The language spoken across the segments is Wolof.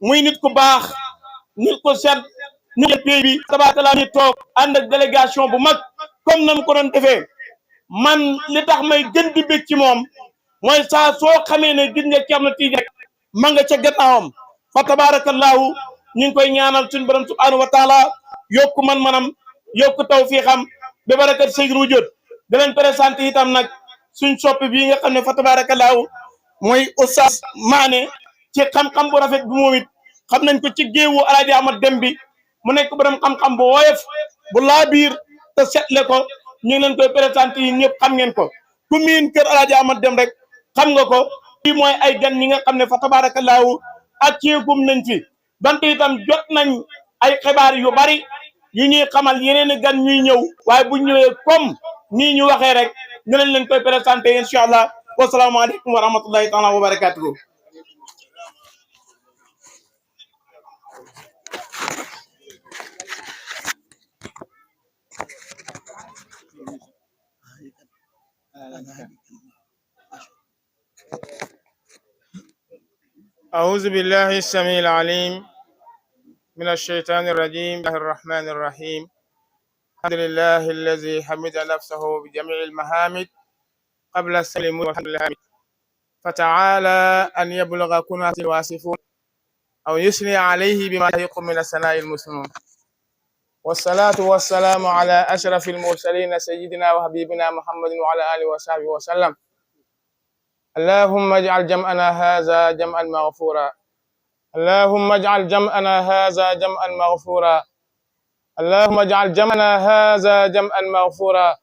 muy nit ku baax nit ku set nit pays bi tabaarkalla ni toog ànd ak délégation bu mag comme nam ko doon defee man li tax may gën di bég ci moom mooy saa soo xamee ne gis nga Ceerno Tijaan ma nga ca gannaawam fa tabaarakallaahu ñu ngi koy ñaanal suñu borom subhaanahu wa taala yokku man-manam yokku tawfiixam bi barakat Seydil Wujud di leen présenté itam nag suñ soppi bii nga xam ne fa tabaarakallaahu mooy Oustaz Mané ci xam-xam bu rafet bi moom it xam nañ ko ci géewu Alaaji Ahmad Dem bi mu nekk borom xam-xam bu woyof bu laa biir te setle ko ñu ngi leen koy présenté yi ñëpp xam ngeen ko ku miin kër Alaaji Ahmad Dem rek xam nga ko fii mooy ay gan ñi nga xam ne fa tabaarakallaahu ak ceegum nañ fi bant itam jot nañ ay xibaar yu bari yu ñuy xamal yeneen i gan ñuy ñëw waaye bu ñëwee comme nii ñu waxee rek ñu leen koy présenté incha allah wasalaamaaleykum wa rahmatullahi taala wa barakatuhu أعوذ بالله السميع العليم من الشيطان الرجيم. بسم الله الرحمن الرحيم. الحمد لله الذي حمد نفسه بجميع المحامد قبل السلم والحمد لله فتعالى أن يبلغ كنها الواصفون أو يثني عليه بما يليق من الثناء المسنون والصلاة والسلام على أشرف المرسلين سيدنا وحبيبنا محمد وعلى آله وصحبه وسلم. اللهم اجعل جمعنا هذا جمعا مغفورا. اللهم اجعل جمعنا هذا جمعا مغفورا. اللهم اجعل جمعنا هذا جمعا مغفورا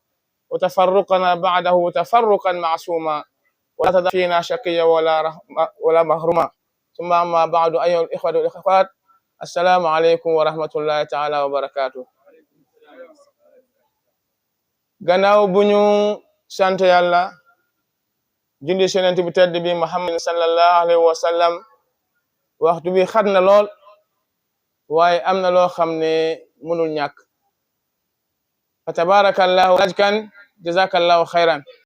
وتفرقنا بعده تفرقا معصوما ولا تدع فينا شقيا ولا محروما. ثم أما بعد أيها الإخوة والأخوات السلام عليكم ورحمة الله تعالى وبركاته. gannaaw bu ñu sant Yàlla julli ci Yonent bi tedd bi Muhammad sallallahu alayhi wa sallam waxtu bi xat na lool waaye am na loo xam ne mënul ñàkk fa tabarakallahu ajkan jazakallahu xayran